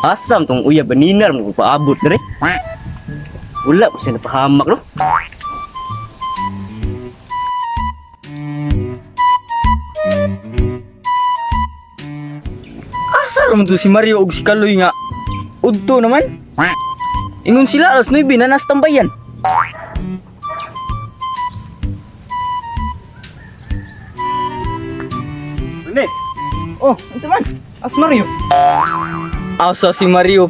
Asam tong uyab baninar mo paabot dere. Wala ko siya napahamak no. Asa raman to si Mario og si Kaloy nga udto naman? Ingon sila alas 9 na nasa tambayan. Rene, Oh, unsa man? as Mario. Asa si Mario?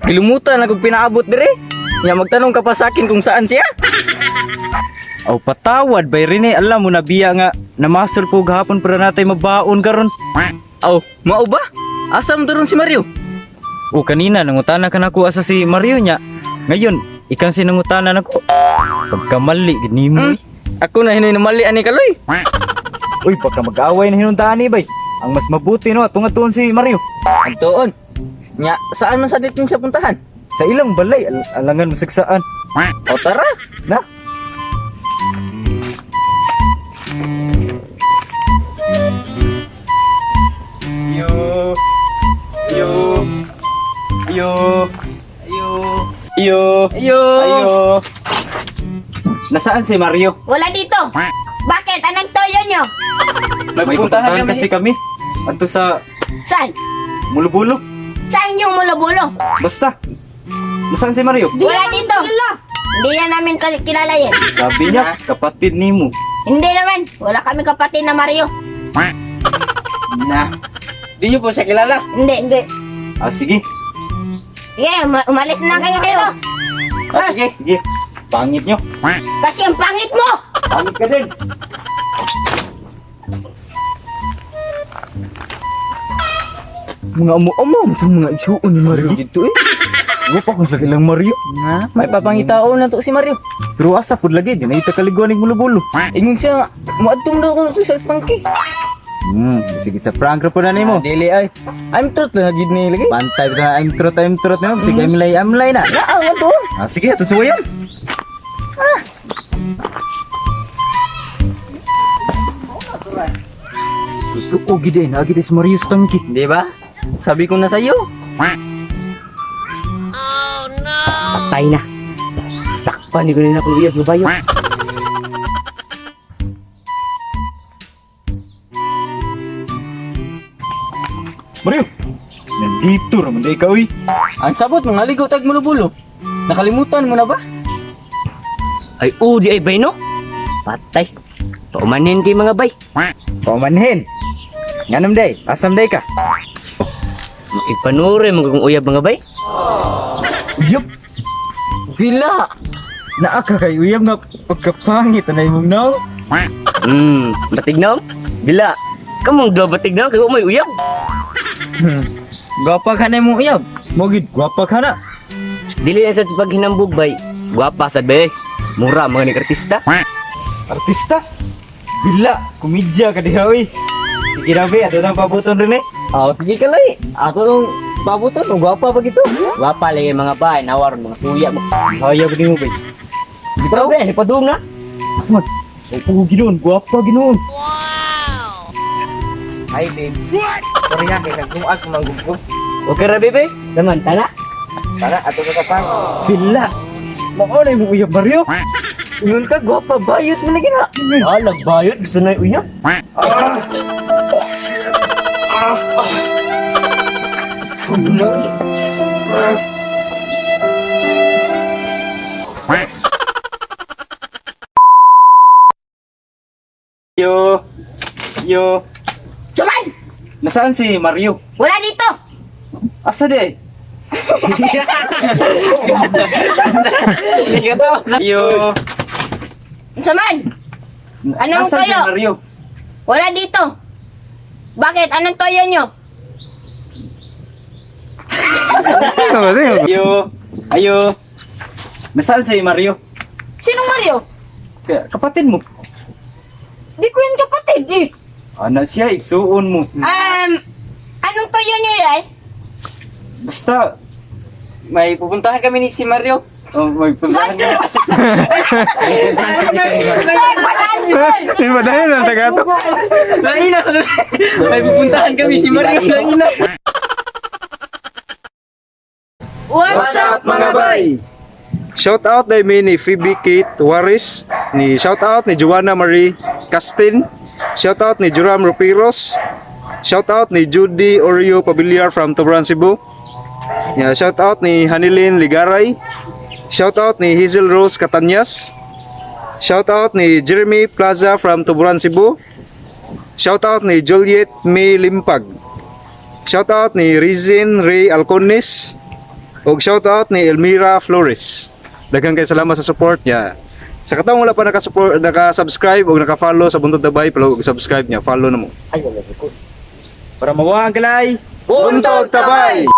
Gilumutan na kog pinaabot dire. Nya magtanong ka pa sa akin kung saan siya. Aw patawad bay Rene, alam mo na biya nga namasol ko gahapon para natay mabaon karon. Aw, mao ba? Asa man to ron si Mario? O kanina nangutana ka nako asa si Mario nya. Ngayon, ikaw si nangutana nako. Pagkamali gid nimo. Hmm? Ako na hinoy namali ani Kaloy. Uy, pagka mag-away na hinuntaan ni bay. Ang mas mabuti no, atong si Mario. Antoon. Nya, saan man sa dito siya puntahan? Sa ilang balay, alangan masagsaan. O tara. Na. Yo. Yo. Yo. Ayo. Yo. Ayo. Ayo. Nasaan si Mario? Wala dito. Bakit? Anong toyo nyo? May May pupuntahan pupuntahan kami. kasi kami. Adto sa Saan? Mulubulo. Saan yung mulo-bulo? Basta. Nasaan si Mario? Wala dito. Hindi yan namin kilala yan. Sabi niya, kapatid nimo. Hindi naman. Wala kami kapatid na Mario. Na. Di niyo po siya kilala. Hindi. Hindi. Ah, sige. Sige, umalis na kayo dito. Ah, sige. Sige. Pangit nyo. Kasi ang pangit mo! Pangit ka din. Mga amo-amo, sa mga igsuon ni Mario dito eh. Gupa ko sa ilang Mario. Na, may papangitaon na to si Mario. Pero asa pud lagi, di na ita kaliguan ning Mulubulo. Ingon siya, muadtong daw ko sa tangki. Sige sa prank ra po na nimo. Ah, dili ay. I'm truth lang gid ni lagi. Bantay na I'm trot, I'm trot nimo. Sige, amlay, amlay na. Naa nga to. Ah, sige, susuwayan. Ah. Totoo gid ay naagi si Mario sa tangki. Di ba? Sabi ko na sa iyo. Patay na. Sakpan ni ko nila kung uyab bayo. Mario! Nandito raman day ka uy. Ang sabot mga ligo tag mulubulo. Nakalimutan mo na ba? Ay udi ay bay no. Patay. Paumanhin kay mga bay. Paumanhin. Nganam day, asam day ka. Ipanure mo kung uyab mga bay. Uyab. Dila. Naa ka kay uyab nga pagkapangit anay mong naong. Batignaw? Bila. Kamong do batignaw kay wa may uyab. Gwapa ka na mo uyab. Mo gid gwapa ka na. Dili na sa paghinambog bay. Gwapa sad bay. Mura mga ni artista. Artista. Bila, komedya ka diha uy. Sige na be, ato nang pabuton rin eh. Oh, sige ka lay. Ako nung pabuton, oh, gwapa pa gito. Gwapa lagi mga bay, nawar mga suya mo. Haya ba nimo bay? Bitaw be, ipadung na. Asman. Oo, ginoon, gwapa ginoon. Hi babe. Sorry na kay nagbuag ko mangguggo. Okay ra bebe. Naman tana. Tara, ato ka pa. Bila. Mao na imong uyab Mario. Ingon ka gwapa bayot mo lagi na. Ah, nagbayot gusto na uyab. Yo. Yo. Suman! Nasaan si Mario? Wala dito! Asa di ay? Yo. Suman! Anong Nasaan si toyo? Mario? Wala dito. Bakit? Anong toyo nyo? Ayo. Ayo. Nasaan si Mario? Sinong Mario? Kapatid mo. Di ko yan kapatid eh. Ana siya, igsuon mo. Anong toyo nyo eh? Basta, May pupuntahan kami ni si Mario. oh, magpuntahan niya. Lain na. May pupuntahan kami si Mario. Lain na. What's up, mga bay? Shout out kay mi ni Phoebe Kate Waris, ni shout out ni Joanna Marie Castin, shout out ni Juram Rupiros, shout out ni Judy Oreo Pabiliar from Tuburan, Cebu. Yeah, shout out ni Hanilin Ligaray, shout out ni Hazel Rose Catanyas, shout out ni Jeremy Plaza from Tuburan, Cebu. Shout out ni Juliet May Limpag. Shout out ni Rizin Ray Alcones. Ug shout out ni Elmira Flores. Daghang kay salamat sa support niya. Sa katong wala pa naka-support, naka-subscribe o naka-follow sa Buntod Tabay, palihog subscribe niya, follow na mo. Para mawang kalay. Buntod Tabay!